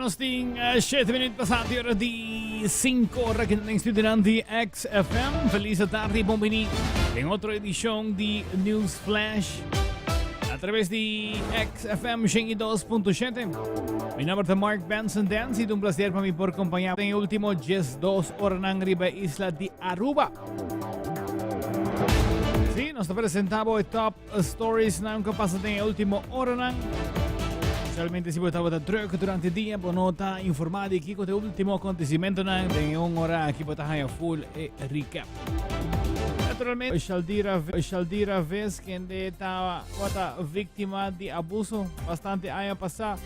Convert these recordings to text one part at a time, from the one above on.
Nos tin 7 minuut pasá di ora di 5 ora aki den studionan di XFM. Feliz tarde y bon bini den otro edicion di News Flash a través di XFM 102.7. Mi nomber ta Mark Benson Dance y un placer pa mi por acompañar den e último 12 oranan riba isla di Aruba. Sí, nos ta presentabo e top Stories nan ku pasa den e último oranan. Especialmente si bo tabata druk durante dia, bo no ta informá di kiko te último acontecimentonan den un ora aki bo ta haña full e recap. Naturalmente, Shaldira, Shaldira Ves, kende tabata víctima di abuso bastante aña pasá,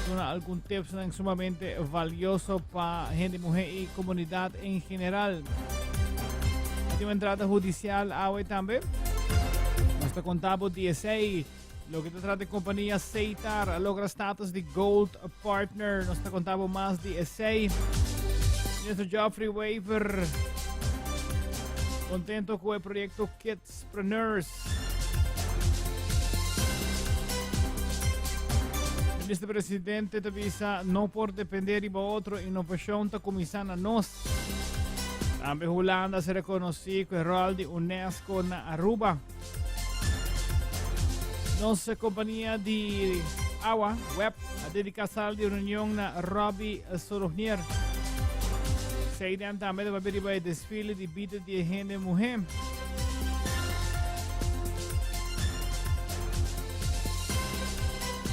duna algun tipsnan sumamente valioso pa hende muhé i komunidat en general. Tin un entrada hudisial awe tambe. Nos ta konta bo di esei. Loke ta trata kompania Seitar a logra status di Gold Partner. Nos ta konta bo mas di esei. Minister Geoffrey Wever contento ku e proyecto Kidspreneurs. Minister Presidente ta bisa no por depende riba otro, innovacion ta cuminsa na nos. Tambe Hulanda a ser reconoci cu e rol di UNESCO na Aruba. Nos compania di awa, web, a dedica sala di reunion na Robbie Sorognier. Seiden tambe ta papia riba e desfile di bida di e hende muhe.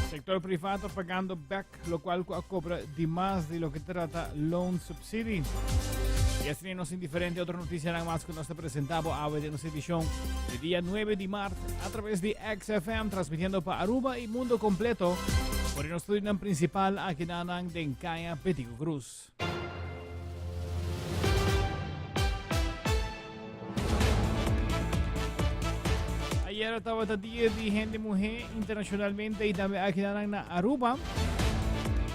Sector priva ta pagando bek locual cu a cobra di mas di loke trata loan subsidy. Y asina nos tin diferente otro noticianan mas cu nos ta presenta bo awe den nos edicion di dia 9 di maart a traves di XFM transmitiendo pa Aruba y mundo completo por e nos studionan principal aki nan den Caya Betico Cruz. Ayera tabata dia di hende muhé internacionalmente y tambe aki nan na Aruba.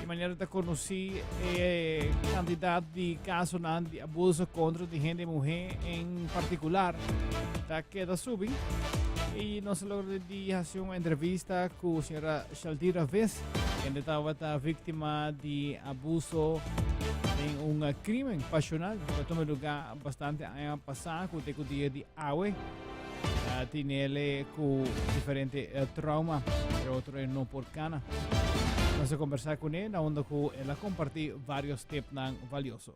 Di manera ta conocí e cantidad di casonan di abuso contra di hende muhé en particular ta keda subi. Y nos a logra di haci un entrevista cu señora Shaldira Vis, kende tabata víctima di abuso den un crimen pasional cu a tuma lugar bastante aña pasá cu te cu dia di awe tinele cu diferente trauma, pero otro e no por cana. Nos a conversa cune na unda cu el a comparti varios tipnan valioso.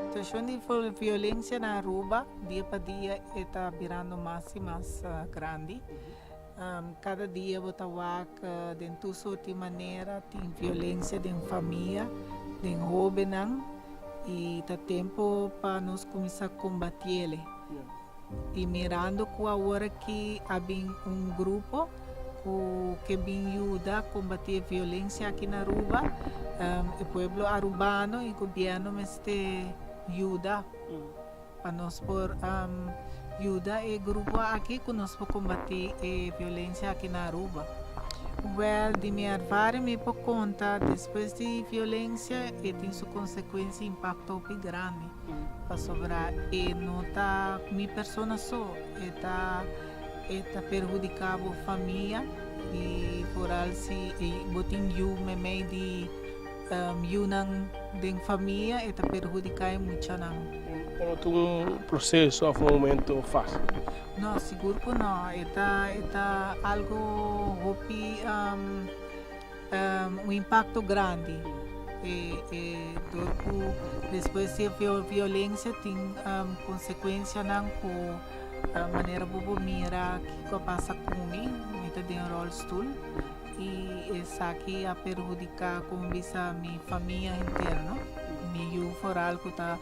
Situacion di violencia na Aruba dia pa dia e ta birando mas y mas grandi. Cada dia bo ta wak den tur soort di manera tin violencia den famia, den hobennan y ta tempo pa nos cuminsa combatiele. Y mirando cu awor aki a bin un grupo cu ke bin yuda combati e violencia aki na Aruba, e pueblo Arubano y gobierno mester yuda pa nos por yuda e grupo aki cu nos por combati e violencia aki na Aruba. Wel, di mi ervaring mi por conta despues di violencia e tin su consecuencia y impacto hopi grandi. Pasobra e no ta mi persona so, e ta e ta perhudiká bo famia i foral si bo tin yu meimei di yunan den famia e ta perhudiká e muchanan. E no ta un proseso òf un momento fásil? No, sigur ku no. E ta e ta algu hopi. Un impacto grandi e e dor cu despues di e violencia tin consecuencianan cu manera bo por mira kico a pasa cu mi, mi ta den rolstoel y esaki a perhudica como bisa mi famia henter no, mi yu foral cu ta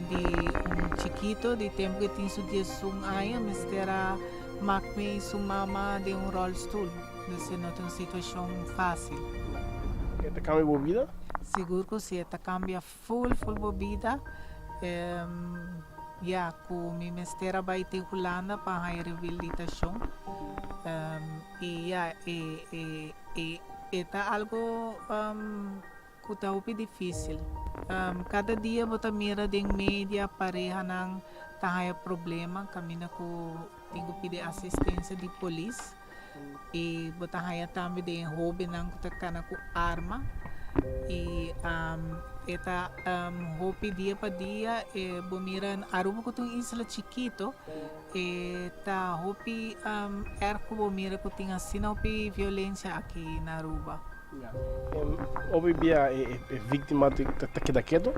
di un chikito di tempo cu e tin su diesun aña mester a mak mi su mama den un rolstoel. Mester no ta un situacion facil. E ta cambia bo bida? Sigur cu si, e ta cambia full full bo bida. Ya, cu mi mester a bay te Hulanda pa haya rehabilitacion. Y ya, e e ta algo Ku ta hopi difísil. Kada dia bo ta mira den media parehanan ta haya problema kaminda ku tin ku pidi asistensia di polis i bo ta haya tambe den e hobennan ku ta kana ku arma i e ta hopi dia pa dia e bo mira Aruba ku ta un isla chikito e ta hopi erg ku bo mira ku tin asina hopi violensia aki na Aruba. Hopi bia e víktima ta keda keto?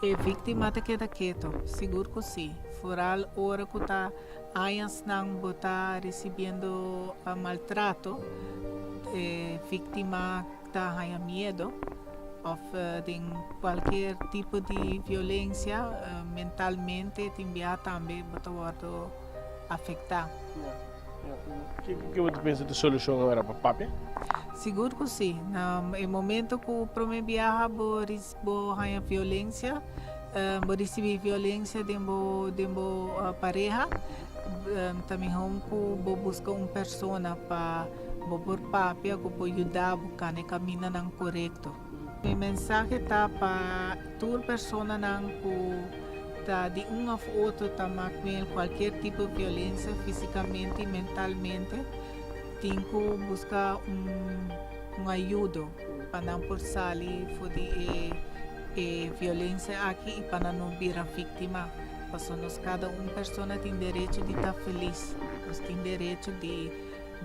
E víktima ta keda keto, sigur ku si. Foral ora ku ta añasnan bo ta risibiendo maltrato, e víktima ta haña miedo òf den kualkier tipo di violensia mentalmente tin bia tambe bo ta wòrdu afektá. Kiko bo ta pensa ta solushon awor pa papia? Sigur ku si. Na e momento ku prome biaha bo bo haña violensia, bo risibí violensia den bo den bo pareha, ta mihó ku bo buska un persona pa bo por papia ku por yuda bo kana e kamindanan korekto. Mi mensahe ta pa tur personanan ku ta di un of otro ta mak meel cualkier tipo di violencia fisicamente y mentalmente tin cu busca un un ayudo pa nan por sali for di e e violencia aki y pa nan no bira victima pasobra nos cada un persona tin derecho di ta feliz nos tin derecho di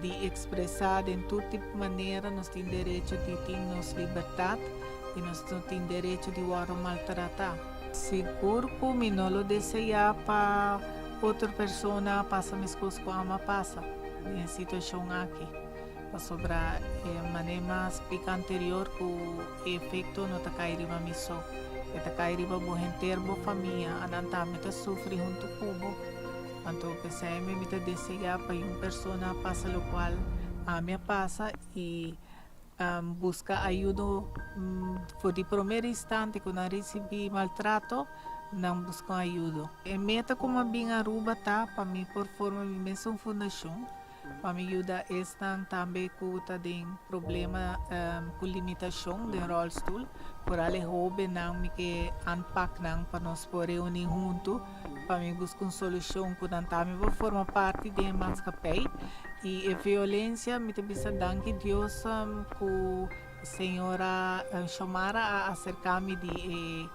di expresa den tur tipo manera nos tin derecho di tin nos libertad y nos no tin derecho di wordo maltrata. Sigur ku mi no lo deseá pa otro persona pasa meskos ku ami a pasa den e situashon aki, pasobra e manera mi a splika anterior ku e efekto no ta kai riba mi so, e ta kai riba bo henter bo famia, anan tambe ta sufri huntu ku bo. Anto p'esei mi ta deseá pa un persona pasa lokual ami a pasa i Busca ayudo for di promer instante cu nan ricibi maltrato, nan busca un ayudo. E meta cu mi a bin Aruba ta pa mi por forma mi mesun fundacion pa mi yuda esnan tambe cu ta den problema cu limitacion den rolstoel. Foral e hobennan mi ke aanpak nan pa nos por reuni hunto pa mi busca un solucion cu nan tambe por forma parti den e maatschappij. Y e violencia mi ta bisa danki Dios cu señora Xiomara a acerca mi di e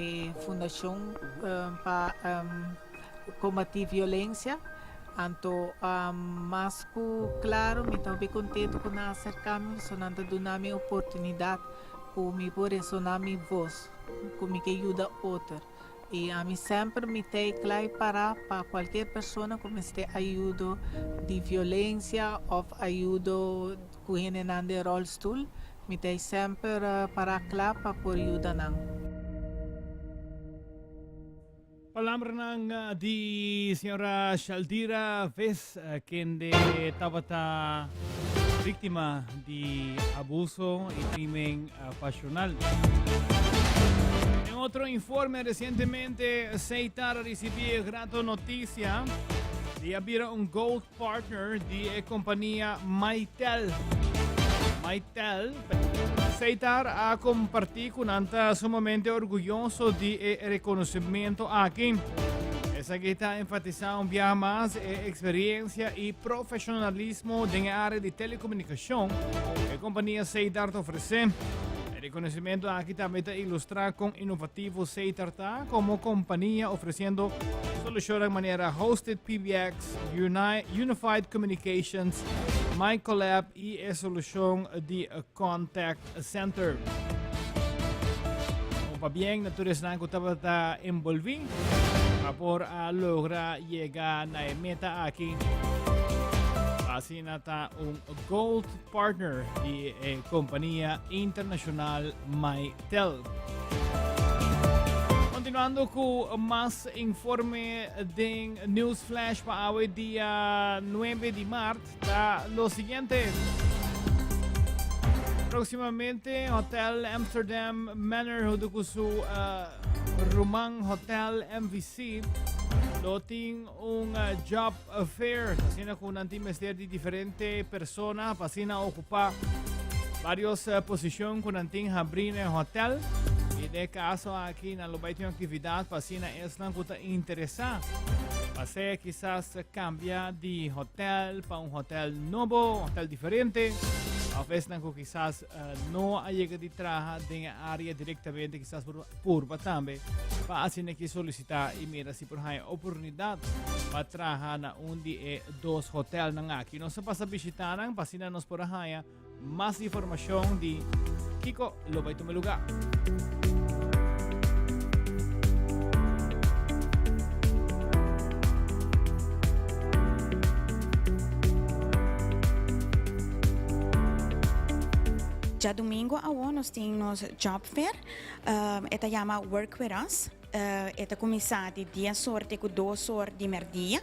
e fundacion pa combati violencia anto mas cu claro mi ta hopi contento cu nan a acerca mi pasobra nan ta duna mi oportunidad cu mi por resona mi voz cu mi ke yuda otro. I ami semper mi t'ei kla i pará pa kualkier persona ku mester ayudo di violensia òf ayudo ku hendenan den ròlstul, mi t'ei semper pará kla pa por yuda nan. Palabranan di señora Shaldira Ves, kende tabata víktima di abuso i krimen pasional. En otro informe, recientemente Seitar a recibi e grato noticia di a bira un gold partner di e compania Mytel. Mytel. Seitar a comparti cu nan ta sumamente orguyoso di e reconocimento aki. Esaki ta enfatisa un biaha mas e experiencia y profesionalismo den e area di telecomunicacion. E compania Seitar ta ofrece. E reconocimento aki tambe ta ilustra con innovativo Seitar ta como compania ofreciendo solucionnan manera Hosted PBX, Unified Communications, MyCollab y e solucion di Contact Center. Un pabien na tur esnan cu tabata envolvi pa por a logra yega na e meta aki. Asina ta un Gold Partner di e compania internacional Mytel. Continuando cu mas informe den News Flash pa awe dia 9 di maart ta lo siguiente. Próximamente Hotel Amsterdam Manor hunto cu su uh, Ruman Hotel MVC lo tin un eh, job fair, asina cu nan tin mester di diferente persona pa asina ocupa varios eh, posicion cu nan tin habri na e hotel. Y den e kaso aki nan lo bai tin un aktividat pa asina esnan ku ta interesá pa sea kisas kambia di hotel pa un hotel nobo, un hotel diferente, òf esnan ku kisas no a yega di traha den e área direktamente kisas por purba tambe pa asina ki solisitá i mira si por haña oportunidat pa traha na un di e dos hotelnan aki. Nos a pasa bishitá nan pa asina nos por a haña Mas informacion di kico lo bay tuma lugar. Djadumingo awo nos tin nos job fair. E ta yama Work With Us. E ta kuminsá di dies or te ku dos or di mèrdia.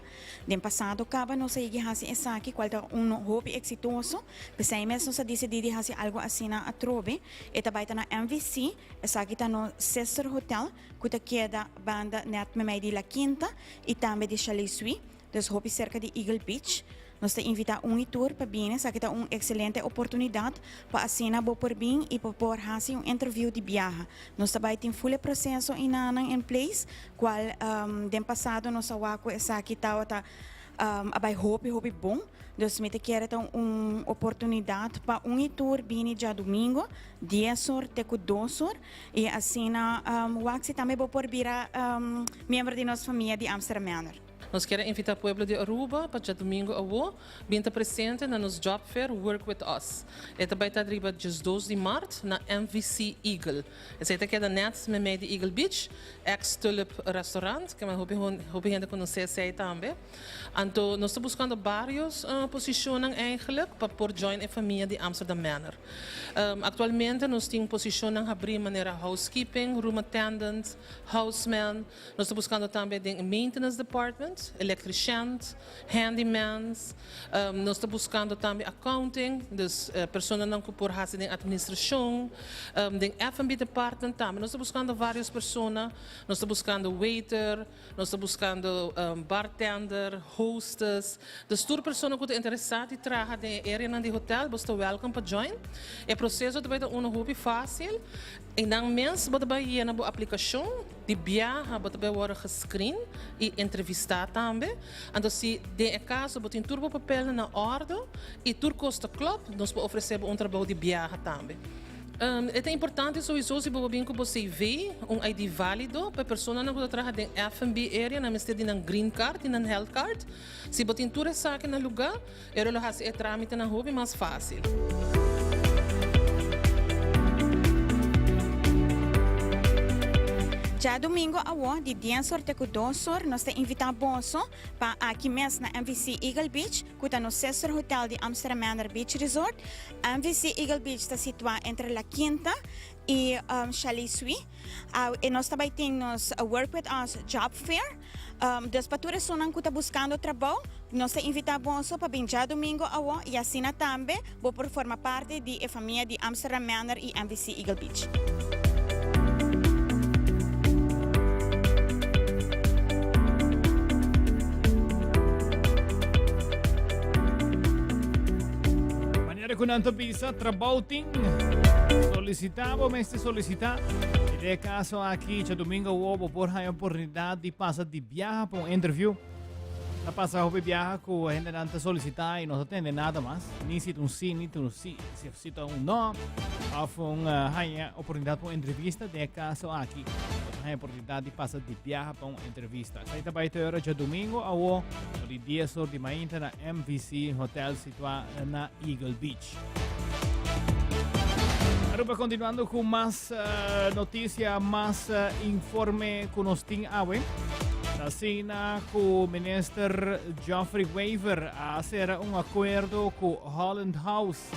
Den pasado kaba nos a yegi hasi esaki kual ta un hopi eksitoso. P'esei mes nos a disidí di hasi algu asina atrobe. E ta bai ta na MVC, esaki ta nos sister hotel ku ta keda banda nèt meimei di La Quinta i tambe di Chalet Suite, dus hopi serka di Eagle Beach. Nos ta invitá un i tur pa bini, esaki ta un ekselente oportunidat pa asina bo por bin i bo por hasi un interview di biaha. Nos ta bai tin ful e proseso inanan in place, kual den pasado nos a wak ku esaki tabata a bai hopi hopi bon. Dus mi ta kere ta un oportunidat pa un i tur bini djadumingo dies or te ku dos or i asina wak si tambe bo por bira miembro di nos famia di Amsterdam Manor. Nos kier a invita pueblo di Aruba pa djadumingo awo bin ta presente na nos Job Fair Work With Us. E ta bai ta riba 12 di mart na MVC Eagle. Esei ta keda net meimei di Eagle Beach, ex Tulip Restaurant, ke hopi hopi hende konosé esei tambe. Anto nos ta buskando barios posishonnan eigenlijk pa por join e famia di Amsterdam Manor. Aktualmente nos tin posishonnan habrí manera housekeeping, room attendant, houseman, Nos ta buscando tambe den e maintenance department, electrician, handymans. Nos ta buscando tambe accounting, dus personanan cu por haci den administracion. Den F&B department tambe nos ta buscando varios persona. Nos ta buscando waiter, nos ta buscando bartender, hostess. Dus tur persona cu ta interesa di traha den e areanan di hotel, bo ta welcome pa join. E proceso ta bay ta uno hopi facil. Y nan mes bo ta bay yena bo aplicacion di biaha, bo ta bay worde gescreen y entrevista tambe. Anto si den e caso bo tin tur bo papelnan na orde y tur cos ta klop, nos por ofrece bo un trabou di biaha tambe. E ta importante sowiso si bo bo bin cu bo CV, un ID valido, pa e personanan cu ta traha den F&B area nan mester di nan green card y nan health card. Si bo tin tur esaki na luga, Ero lo hasi e trámitenan hopi mas fásil. Djadumingo awo di dies or te ku dos or nos ta invitá boso pa aki mes na MVC Eagle Beach ku ta nos sister hotel di Amsterdam Manor Beach Resort. MVC Eagle Beach ta situá entre La Quinta i Chalet Suite. Awe nos ta bai tin nos Work With Us Job Fair. Dus pa tur esunnan ku ta buskando trabou, nos ta invitá boso pa bin djadumingo awo i asina tambe bo por forma parti di e famia di Amsterdam Manor i MVC Eagle Beach. Manera ku nan ta bisa, trabou tin. Solisitá bo mester solisitá. I den e kaso aki, djadumingo awo bo por haña oportunidat di pasa di biaha pa un interview. Ta pasa hopi biaha ku hendenan ta solisitá i no ta tende nada mas. Ni si ta un sí, ni ta un sí, si ta un no. Òf un haña oportunidat pa un entrevista. Den e kaso aki, bo ta haña oportunidat di pasa di biaha pa un entrevista. Esei ta bai te ora djadumingo awo, di dies or di mainta na MVC Hotel situá na Eagle Beach. Aruba continuando cu mas uh, noticia, mas uh, informe cu nos tin awe. Asina cu minister Geoffrey Wever a hacer un acuerdo cu Holland House.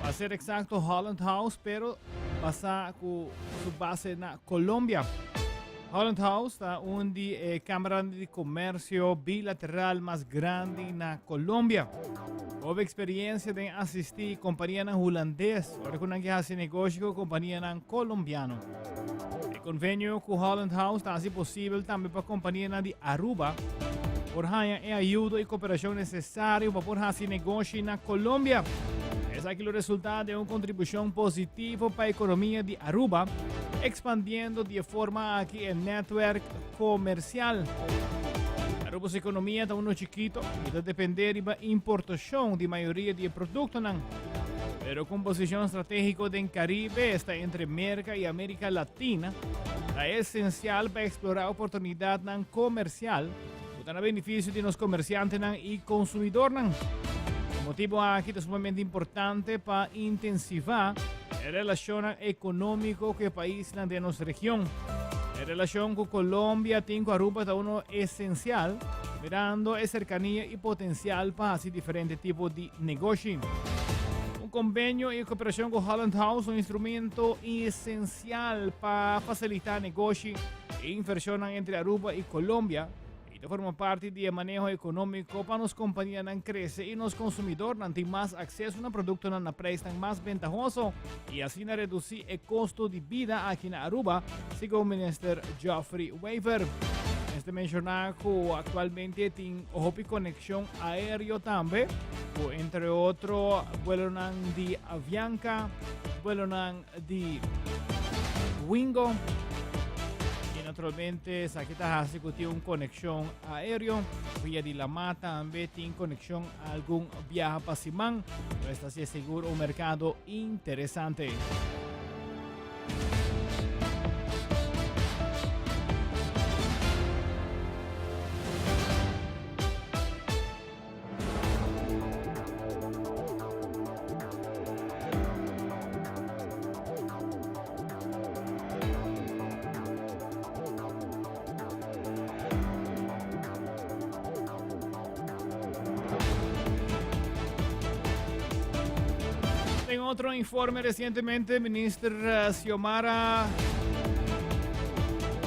Pa ser exacto Holland House, pero basa cu su base na Colombia. Holland House ta un di e Cámaranan di Comercio bilateral mas grandi na Colombia. Hopi experiencia den asisti companianan hulandes ora cu nan ke haci negoshi cu companianan colombiano. E convenio cu Holland House ta haci posibel tambe pa companianan di Aruba por haña e ayudo y cooperacion necesario pa por haci negoshi na Colombia. Esaki lo resulta den un contribucion positivo pa economia di Aruba, expandiendo di e forma aki e netwerk comercial. Aruba su economia ta uno chikito y ta depende riba importacion di mayoria di e productonan. Pero cu un posicion strategico den Caribe, esta entre Merca y America Latina, ta esencial pa explora oportunidadnan comercial cu ta na beneficio di nos comerciantenan y consumidornan. E motibo aki ta sumamente importante pa intensiva e relacionnan economico cu e paisnan den nos region. E relacion cu Colombia tin cu Aruba ta uno esencial, mirando e cercania y potencial pa haci diferente tipo di negoshi. Un convenio y cooperacion cu Holland House, un instrumento esencial pa facilita negoshi e inversionnan entre Aruba y Colombia y ta forma parti di e maneho economico pa nos companianan crece y nos consumidornan tin mas acceso na productonan na prijsnan mas bentahoso y asina reduci e costo di bida aki na Aruba, segun Minister Geoffrey Wever. Mester menciona cu actualmente tin hopi conexion aereo tambe, cu entre otro vuelonan di Avianca, vuelonan di Wingo. Y naturalmente esaki ta haci cu tin un conexion aereo. Via di Lama tambe tin conexion algun biaha pa siman. Pues ta sigur un mercado interesante. Den otro informe recientemente, minister eh, Xiomara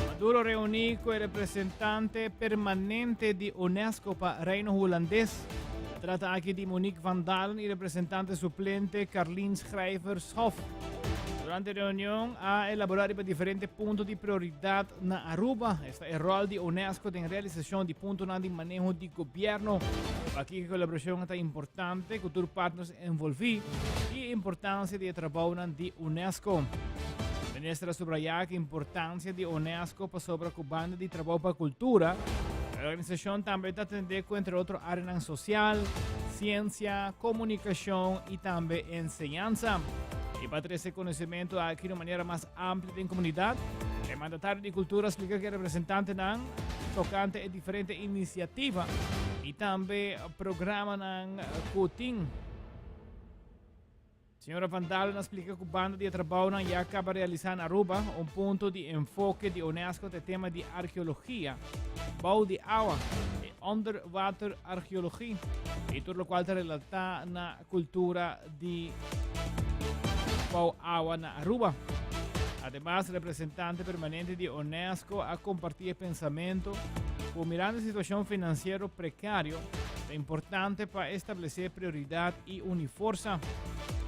Maduro reuní cu e representante permanente di UNESCO pa Reino Hulandes. Ta trata aki di Monique van Dalen y representante suplente Carlien Schrijvershof. Durante e reunion a elabora riba diferente punto di prioridad na Aruba. Esta e rol di UNESCO den realisacion di puntonan di maneho di gobierno. Aki e colaboracion ta importante cu tur partners envolvi y e importancia di e trabounan di UNESCO. Minister a subraya cu importancia di UNESCO pasobra cu banda di trabou pa cultura, e organisacion tambe ta atende cu entre otro areanan social, ciencia, comunicacion y tambe enseñansa. Y pa trece conocimento aki di un manera mas amplio den comunidad, e mandatario di cultura a splica cu e representantenan tocante e diferente iniciativa y tambe programanan cu tin. Señora Van Dalen a splica cu banda di e trabounan ya caba realisa na Aruba, un punto di enfoke di UNESCO ta e tema di archeologia bou di awa, e onderwater archeologie, y tur locual ta relata na cultura di bou awa na Aruba. Ademas, representante permanente di UNESCO a comparti e pensamento cu mirando e situacion financiero precario, ta importante pa establece prioridad y uni forsa.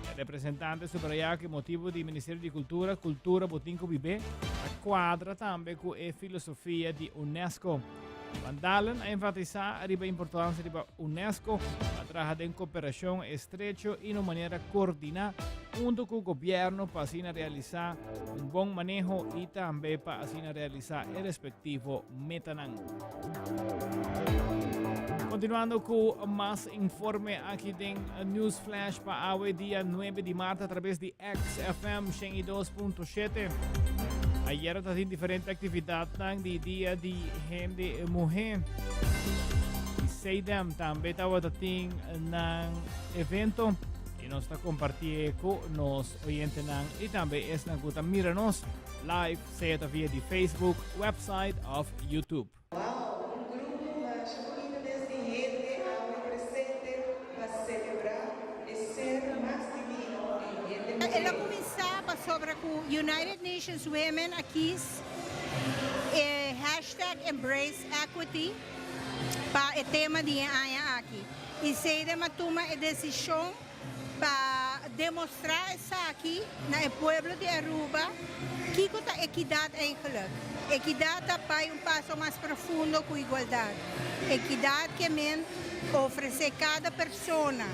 E representante subraya cu e motibo di Ministerio di Cultura, Cultura bo tin cu bib'é, ta cuadra tambe cu e filosofia di UNESCO. Van Dalen a enfatisa riba e importancia riba UNESCO pa traha den cooperacion estrecho y na un manera coordina hunto cu gobierno pa asina realisa un bon maneho y tambe pa asina realisa e respectivo metanan. Continuando cu mas informe aki den News Flash pa awe dia 9 di maart a traves di XFM 102.7. Ayer ta tin diferente actividadnan di dia di hende muhe. Y Seidem tambe tabata tin nan evento y nos ta comparti cu nos oyentenan y tambe esnan cu ta mira nos live sea ta via di Facebook, website of YouTube. Wow, un grupo masha bunita mes di hende awe presente pa celebra e ser mas divino e hende muher. El a cuminsa pasobra cu United Nations Women a kies e hashtag Embrace Equity pa e tema di e aña aki. Y Seidem a tuma e decision Pa demostrá esaki na e pueblo di Aruba, kiko ta ekidat eigenlijk? Ekidat ta bai un paso mas profundo ku igualdat. Ekidat ke men ofresé kada persona.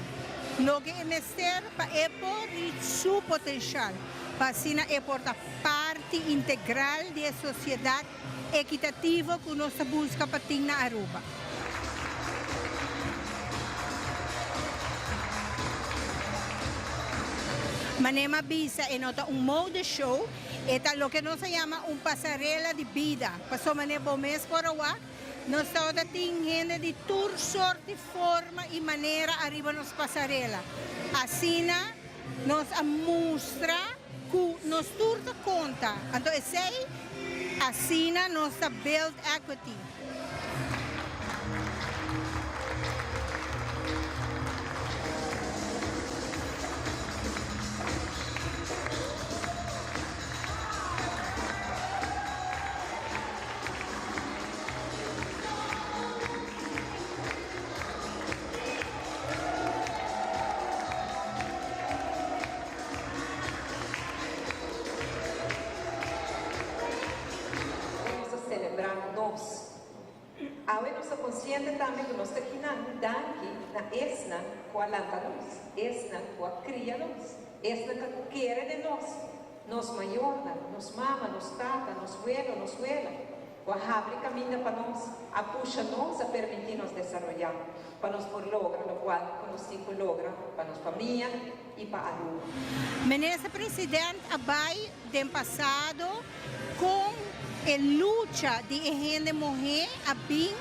Loke e mester pa e por reach su potencial, pa asina e por ta parti integral di e sociedad ekitativo ku nos ta buska pa tin na Aruba. Manera m'a bisa e no ta un mode show, e ta loke nos a yama un pasarela di bida, pasobra manera bo mes por a wak, nos tabata tin hende di tur sort di forma i manera ariba nos pasarela. Asina nos a mustra ku nos tur ta konta, anto esei asina nos ta build equity. Nos ta selebrá nos. Awe nos ta konsiente tambe ku nos ta kinan danki na esnan ku a lanta nos, esnan ku a kria nos, esnan ku a kere den nos, nos mayornan, nos mama, nos tata, nos welo, nos wela, ku a habri kaminda pa nos, a pusha nos, a permití nos desaroyá pa nos por logra lokual ku nos tin ku logra pa nos famia i pa Aruba. Minister President a bai den pasado con e lucha di e hende muhe a bin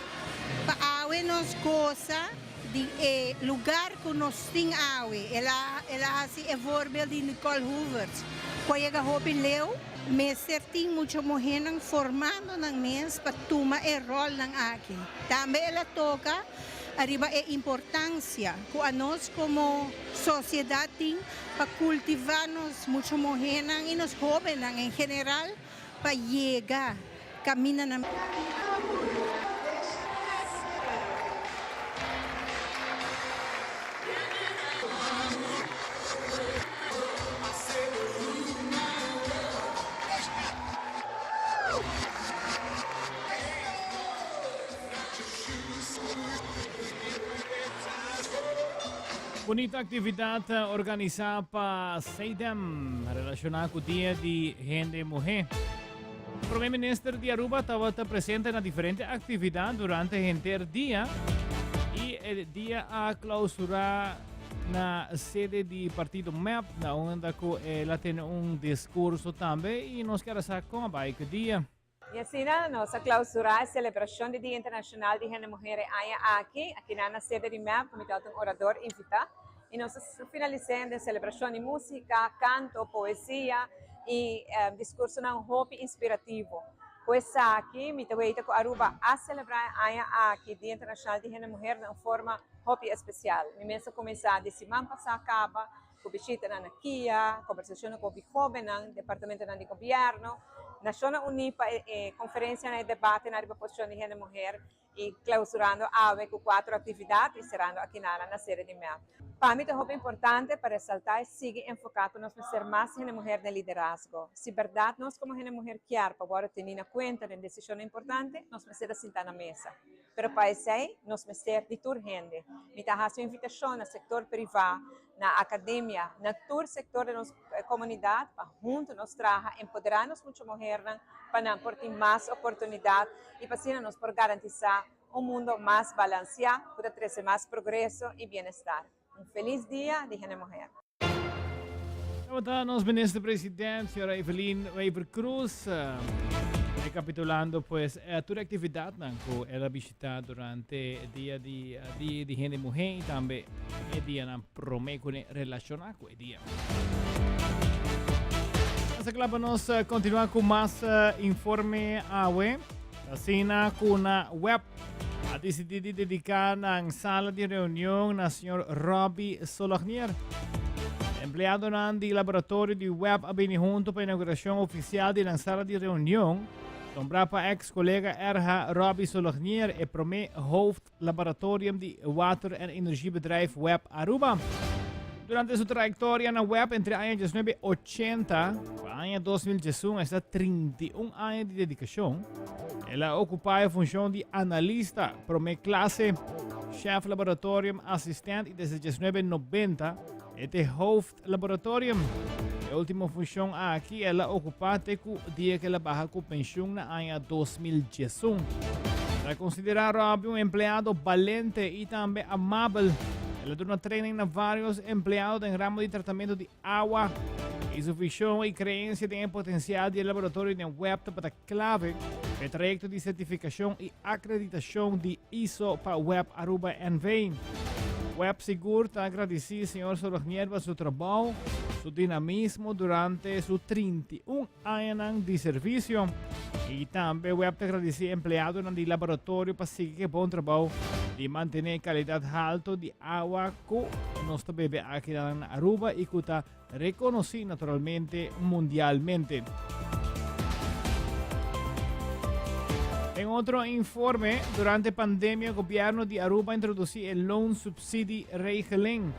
pa awe nos goza di e lugar cu nos tin awe. El a el a haci e voorbeeld di Nicole Hoevertsz cu a yega hopi leu. Mester tin mucho muhenan formando nan mes pa tuma e rolnan aki. Tambe el a toca ariba e importancia cu anos como sociedad tin pa cultiva nos mucho muhenan y nos hobennan en general pa yega caminda nan. Bunita actividad organisa pa CEDEM relaciona cu Dia di Hende Muhe. Prome Minister di Aruba tabata presente na diferente actividad durante henter dia y e dia a clausura na sede di partido MEP na unda cu el a tene un discurso tambe y nos kier a sa con a bay cu dia. Y asina nos a clausura e celebracion di Dia Internacional di Hende Muher e aña aki, akinan na sede di mep, mi tabata un orador invita y nos a finalise den celebracion di musica, canto, poesia y discursonan hopi inspirativo. Cu esaki mi ta weita cu Aruba a celebra e aña aki Dia Internacional di Hende Muher den un forma hopi especial. Mi mes a cuminsa di siman pasa caba ku bishitanan na kia, kombersashonnan ku hopi hóbennan, departamentonan di gobièrnu, Nashonnan Uní pa e konferensianan i debatenan riba posishon di hende muher i klausurando awe ku kuater aktividat i serando akinana na sede di mep. Pa mi ta hopi importante pa resaltá i sigui enfoká ku nos mester mas hende muher den liderazgo. Si bèrdat nos komo hende muher kier pa wòrdu tení na kuenta den desishonnan importante, nos mester ta sintá na mesa. Pero pa esei nos mester di tur hende. Mi ta hasi un invitashon na sektor privá, na akademia, na tur sektor di nos komunidat pa huntu nos traha, empoderá nos mucha muhernan pa nan por tin mas oportunidat i pa asina nos por garantisá un mundo mas balansiá ku ta trese mas progreso i bienestar. Un felis dia di hende muher. Tabata nos Minister President, señora Evelyn Wever Croes, recapitulando pues tur e actividadnan cu el a bishita durante e dia di Dia di Hende Muhe y tambe e dianan prome cu ne relaciona cu e dia. Nos a cla pa nos continua cu mas informe awe. Asina cu na web a disidí di dediká nan sala di reunion na señor Robbie Solognier. Empleadonan di laboratorio di web a bini hunto pa inauguracion oficial di nan sala di reunion, nombrá pa ex colega RH Robbie Solognier e promé hoofd laboratorium di water en energiebedrijf web Aruba. Durante su trayectoria na web entre aña 1980 pa aña 2011, esta 31 aña di dedicacion, el a ocupa e funcion di analista prome clase. Chef laboratorium assistent y desde 1990 e ta hoofd laboratorium. E ultimo funcion aki el a ocupa te cu dia cu el a baha cu pensioen na aña 2011. Ta considera Robbie un empleado balente y tambe amabel. El a duna training na varios empleado den ramo di tratamento di awa. Y su vision y creencia den e potencial di e laboratorio den web tabata clave pa e trayecto di certificacion y acreditacion di ISO pa Web Aruba NV. Web sigur ta agradeci señor Sorognier pa su trabou, su dinamismo durante su 31 añanan di servicio. Y tambe Web ta agradeci empleadonan di laboratorio pa sigui cu e bon trabou di mantene e calidad halto di awa cu nos ta bebe aki na Aruba y cu ta Reconoci naturalmente mundialmente. Den otro informe, durante pandemia gobierno di Aruba a introduci e loonsubsidieregeling.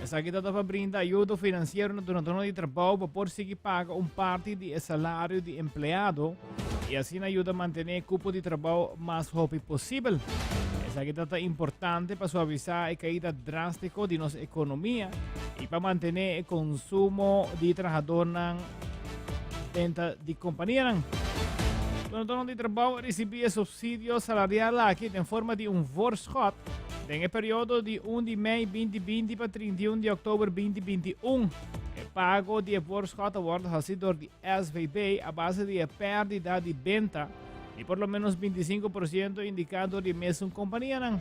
Esaki ta pa brinda ayudo financiero na dunadornan di trabou pa por sigui paga un parti di e salario di empleado y asina yuda mantene e cupo di trabou mas hopi posibel. Esaki ta ta importante pa suavisa e caida drastico di nos economia y pa mantene e consumo di trahadornan dentro di companianan. Dunadornan di trabou a ricibi e subsidio salarial aki den forma di un voorschot den e periodo di 1 di mei 2020 pa 31 di oktober 2021. E pago di e voorschot a wordo haci door di SVB a base di e pèrdida di benta di por lo ménos 25 por siento indiká dor di mesun kompanianan.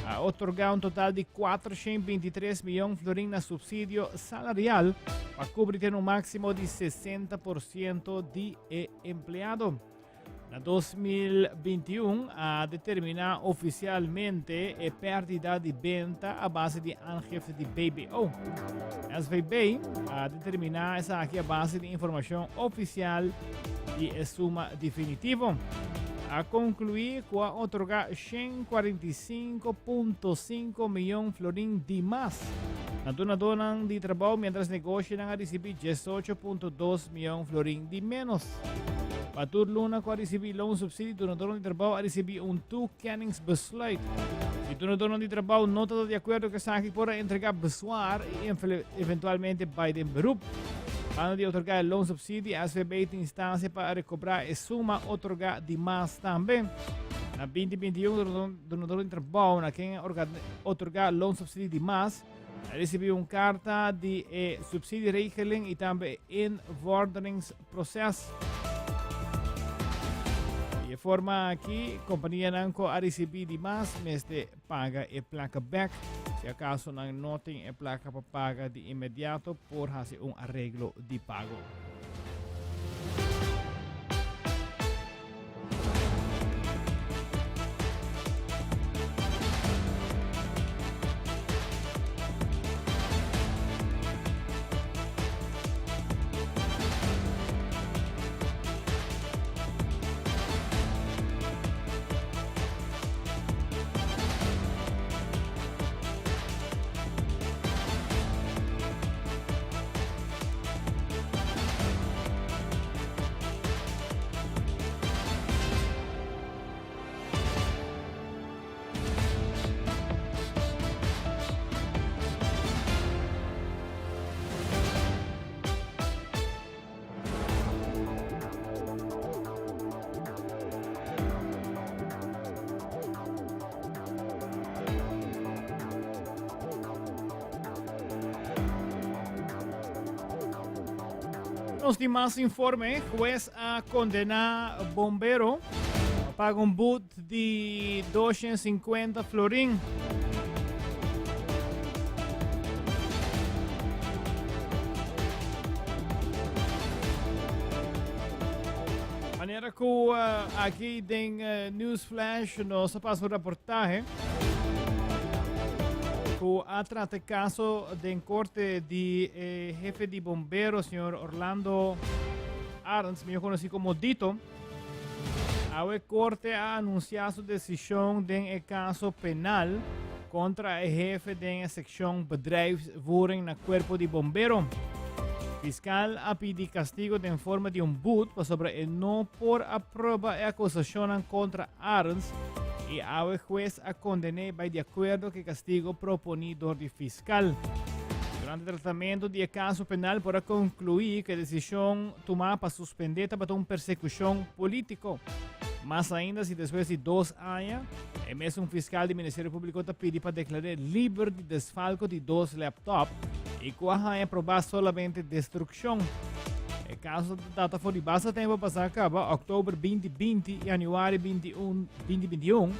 A otorgá un total di 423 miyon florin na supsidio salarial pa kubri ten un máksimo di 60 por siento di e empleado. Na 2021 a determiná ofisialmente e pèrdida di benta a base di aangifte di BBO. SVB a determiná esaki a base di informashon ofisial di e suma definitivo. A konkluí ku a otorgá 145.5 miyon florin di mas na dunadónan di trabou miéntras negoshinan a risibí 18.2 miyon florin di ménos. Pa tur luna ku a risibí loonsubsidie, dunadónan di trabou a risibí un toekenningsbesluit. Si dunadónan di trabou no ta di akuerdo ku esaki por a entregá bezwaar i eventualmente bai den beroep. Banda di otorgá e loonsubsidie, SVB tin instansia pa rekobrá e suma otorgá di mas tambe. Na 2021, dunadónan di trabou na ken a otorgá loonsubsidie di mas, A ricibi un carta di e subsidieregeling y tambe e invorderingsproces. Di e forma aki, companianan cu a ricibi di mas mester paga e placa bek. Si acaso nan no tin e placa pa paga di inmediato, por haci un areglo di pago. Nos tin mas informe. Hues a condena bombero pa paga un boet di 250 florin. Manera cu uh, aki den uh, News Flash nos a pasa un reportahe cu a trata caso den corte di eh, jefe di bombero, señor Orlando Arends, mihor conoci como Dito. Awe corte a anuncia su decision den e caso penal contra e jefe den e seccion bedrijfsvoering na cuerpo di bombero. Fiscal a pidi castigo den forma di un boet pasobra e no por a proba e acusacionnan contra Arends. y awe hues a conden'é bay di acuerdo cu e castigo proponi dor di fiscal. Durante tratamento di e caso penal por a conclui cu e decision tuma pa suspende tabata un persecucion politico. Mas ainda si despues di dos aña e mesun fiscal di Ministerio Publico ta pidi pa declar'é liber di desfalco di dos laptop y cu a haña proba solamente destruccion. E caso ta data for di basta tempo pasa caba, october 2020 y januari 21, 2021,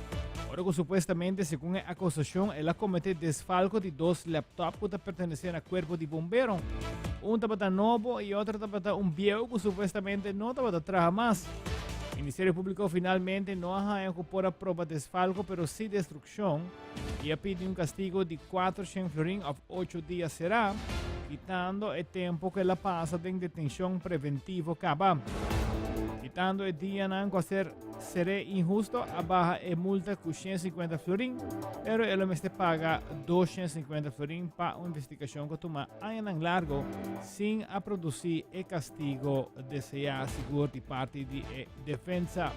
ora cu supuestamente segun e acusacion el a comete desfalco di dos laptop cu ta pertenece na cuerpo di bombero. Un tabata nobo y otro tabata un bieu cu supuestamente no tabata traha mas. Ministerio Publico finalmente no a haña cu por a proba desfalco pero si destruccion y a pidi un castigo di 400 florin of 8 dia será, kitando e tempo cu el a pasa den detencion preventivo caba. Kitando e dianan cu a ser seré inhusto, a baha e multa cu 150 florin, pero el lo mester paga 250 florin pa un investigacion cu a tuma añanan largo sin a produci e castigo deseá sigur di parti di e defensa.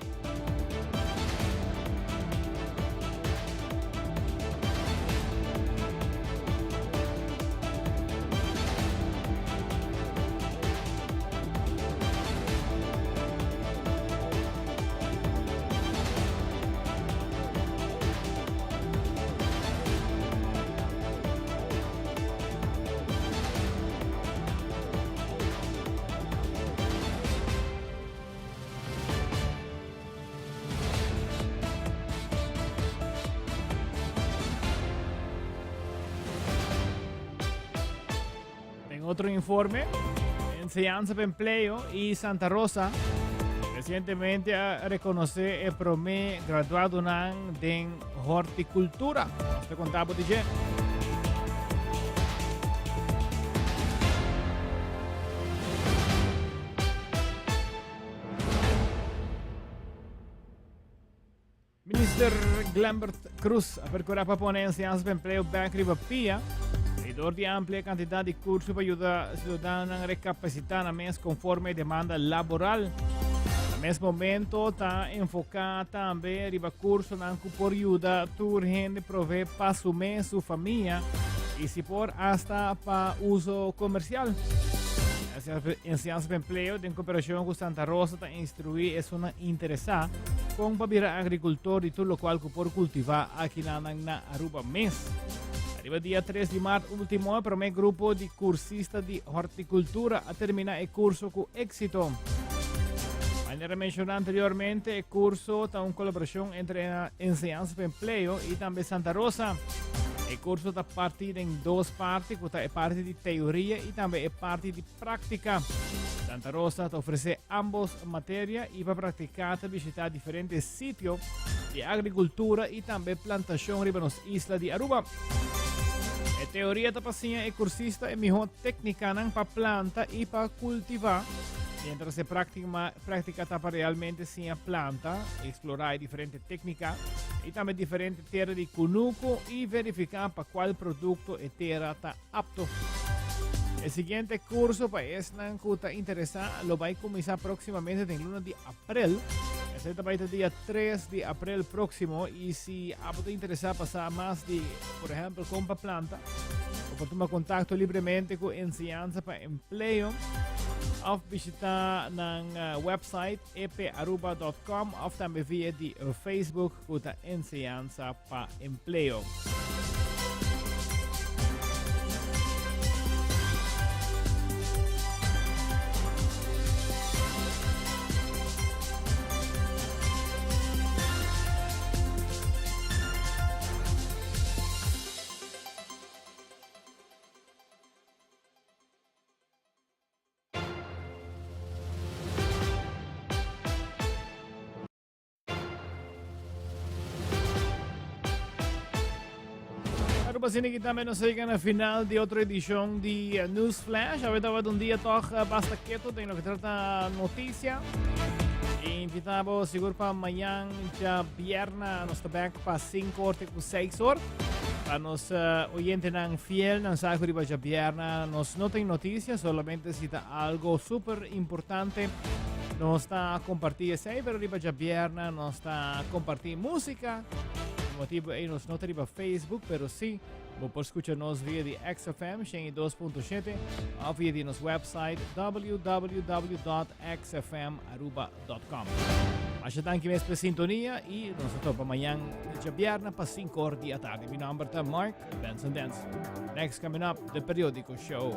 Den otro informe, Enseñanza pa Empleo y Santa Rosa recientemente a reconoce e prome graduadonan den horticultura. Nos ta conta bo di dje. Minister Glenbert Cruz a percura pa pone enseñanza pa empleo bek riba pia y door di amplia cantidad di curso pa yuda ciudadanonan recapacita nan mes conforme e demanda laboral. Na mes momento ta enfoca tambe riba cursonan cu por yuda tur hende provee pa su mes, su famia y si por hasta pa uso comercial. Enseñanza pa Empleo den cooperacion cu Santa Rosa ta instrui esunnan interesa con pa bira agricultor di tur locual cu por cultiva akinanan na Aruba mes. Ariba dia 3 di maart ultimo e prome grupo di cursista di horticultura a termina e curso cu exito. Manera menciona anteriormente, e curso ta un colaboracion entre Enseñanza pa Empleo y tambe Santa Rosa. E curso ta parti den dos parti, cu ta e parti di teoria y tambe e parti di Práctica. Santa Rosa ta ofrece ambos materia y pa practica ta bishita diferente sitio di agricultura y tambe plantacion riba nos isla di Aruba. E teoria ta pa siña e cursista e miho tecnicanan pa planta y pa cultiva, mientras e practica ta pa realmente siña planta, explora e diferente tecnica y tambe diferente tera di cunuco y verifica pa cual producto e tera ta apto. E siguiente curso pa esnan cu ta interesa lo bay cuminsa proximamente den luna di april. Esey ta bay ta dia 3 di april proximo y si abo ta interesa pa sa mas di, por ehempel, con pa planta, bo por tuma contacto libremente cu Enseñanza pa Empleo of bishita nan eh, website eparuba.com of tambe via di Facebook cu ta Enseñanza pa Empleo. Aruba Cine aquí también nos llega na final de otra edición de eh, News Flash. A ver, un día toch eh, basta quieto en lo que trata noticia. Invitamos seguro para mañana, ya viernes, nos back para 5 horas con 6 horas. Pa nos uh, oyentenan fiel, nan sa ku riba djabièrnè nos no tin notisia, solamente si ta algo super importante. Nos ta comparti esey, pero riba djabièrnè nos ta comparti musica. Motibo ey nos no ta riba Facebook, pero si bo por scucha nos via di XFM 102.7 of via di nos website www.xfmaruba.com. Masha danki mes pa sintonia y nos ta topa mañan djabièrnè pa 5 or di atardi. Mi nomber ta Mark Benson Dance. Next coming up, The Periodico Show.